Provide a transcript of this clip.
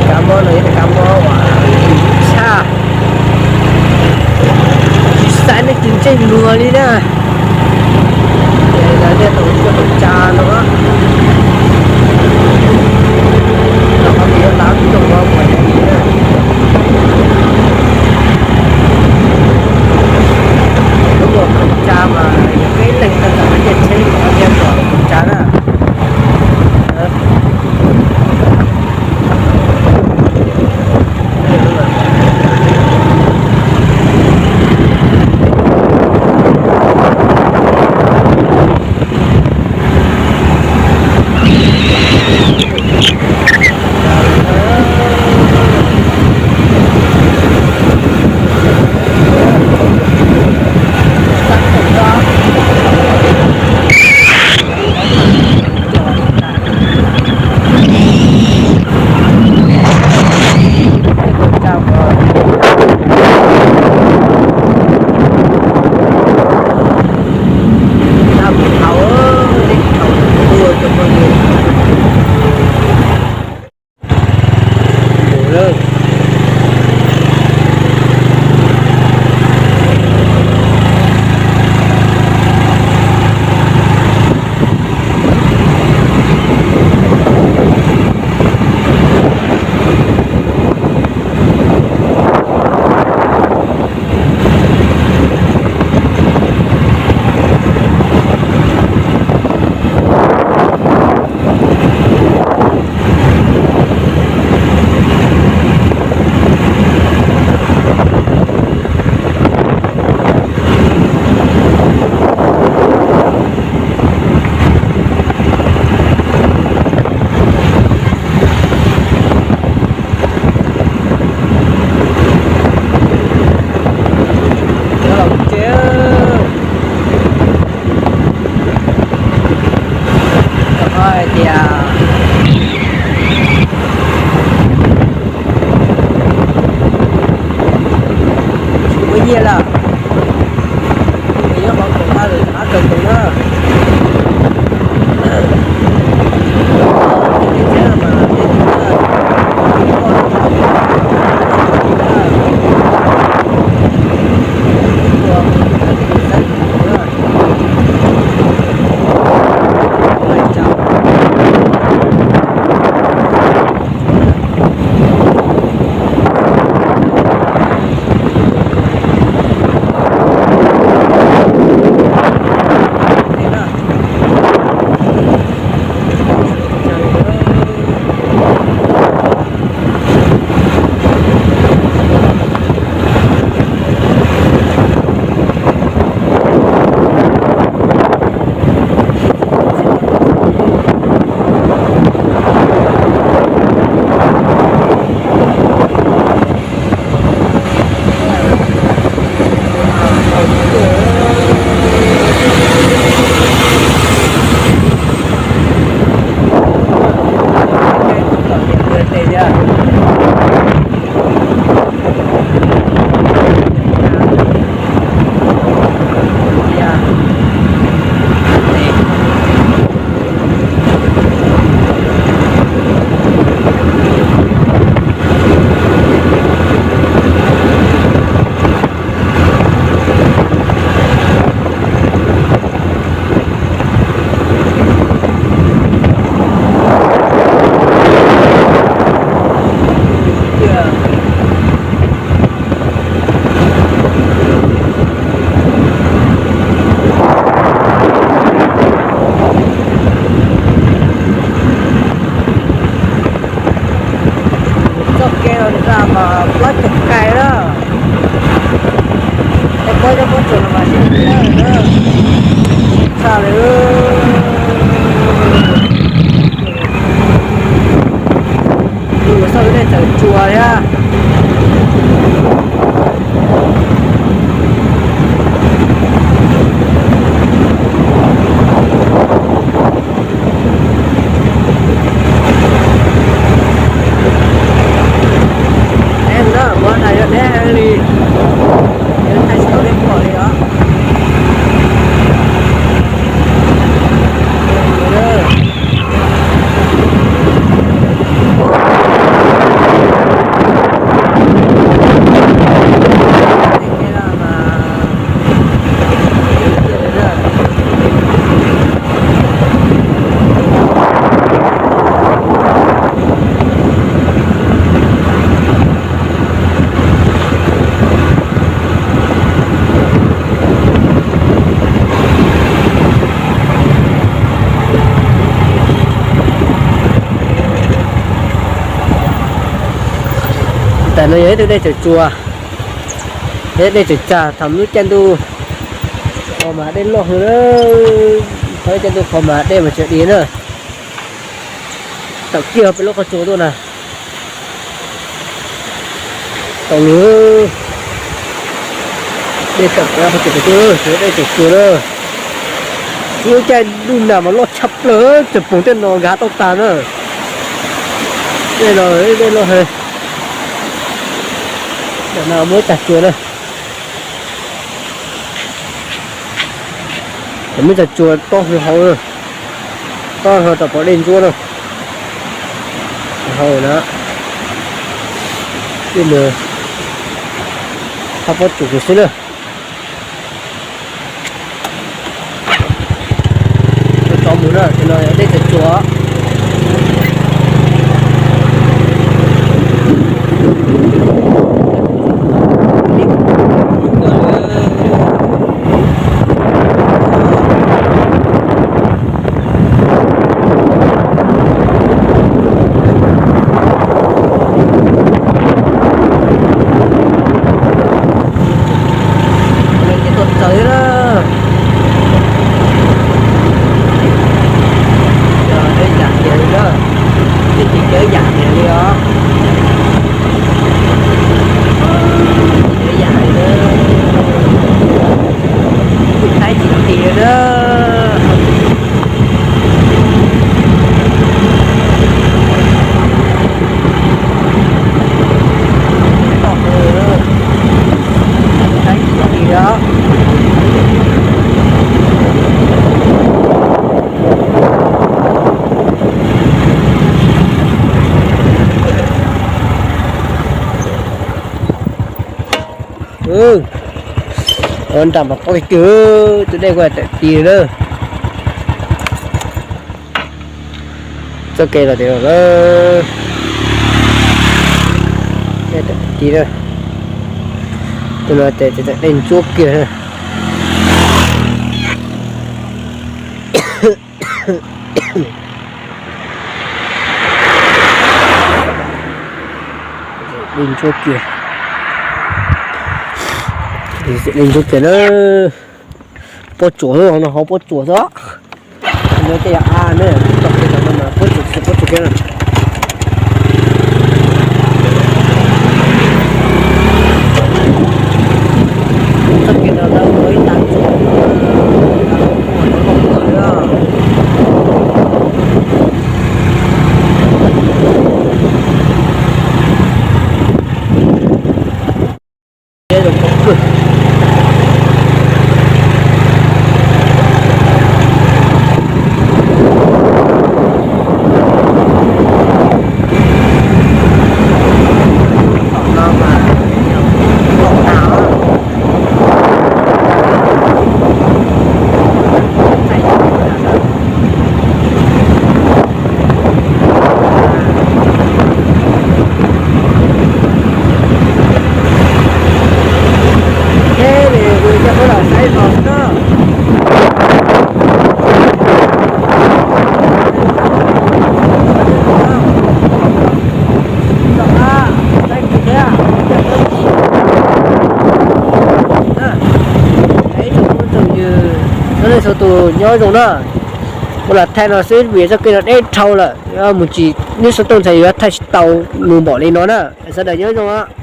Kab mob no yog kab mob uas tshaj, tsis xav nej tsis ntsej muag li na. Ces lawv thiaj tau tuaj tuaj tsa no, los ho kuv yuav lav tuaj ua kuv li na. Lub ua tuaj tsa mas yog peb leeg tau tawm lawv tej tsheb mas thiaj tuaj tuaj tsa na. Cov laus ces, hais tias tsis muaj nyiaj lawm, nyob hauv tus haj lwm qab kawg nkaus na. Txoj kev no nws mas plaub caug kais na. Tej pob zeb pob tsuas no mas tsis tshaj li. Tus xauj nej txawm tsuas thiab. Neb no muab nais yog neb heev li, neb thaij tsis tau neb pom li os. Peb tus dej tseem tsuas, peb dej tseem tsag thaum lub caij ntuj qhov mas dej loj heev na. Thaum lub caij ntuj qhov mas dej mas tseem diav na. Tawm kiag peb lub qhov tsua tuaj na. Tau lawm. Dej tawm kiag qhov tsua tuaj, dej tseem tsuas na. Lub caij ntuj nag mas loj tshaj plaws, tseem poob tej no nkag tau tag na. Dej no dej loj heev. Tam no muaj ib tag tsua na. Tam muaj ib tag tsua tob hauv, tob hauv rau pov dej ntsuab na. Hauv na, dej nws hab pob tsuas kiag xwb na. Tsov mus na, tus no yog dej tseem tsuas. Ces tuaj txawv na. Yog deb yam tiag li na, tib tsis deb yam tiag li os. Deb yam li na, kuj thaib tsis tau ti li na. Ua nram mas pob kawg, tus dej kuj tawm ti lawm. Txoj kev los tias lawm, dej tawm ti lawm. Tus no ces tawm dej ntsuab kiag. Dej ntsuab kiag, dej ntsuab kiag na. Pob tsuas xwb, no hauv pob tsuas xwb. No tej yog av na, txoj kev no mas pob tsuas, pob tsuas kiag na. Txoj kev no lawv ua ib tag tsuas. Ib tsoom phooj ywg, nej txhua tus nyob zoo na. Kuv lam thaij no xwb vim txoj kev no deb dhau lawm, mus tsis, nej xov tooj ntshai yuav thaij tsis tau mus npaum li no na. Sawv daws nyob zoo.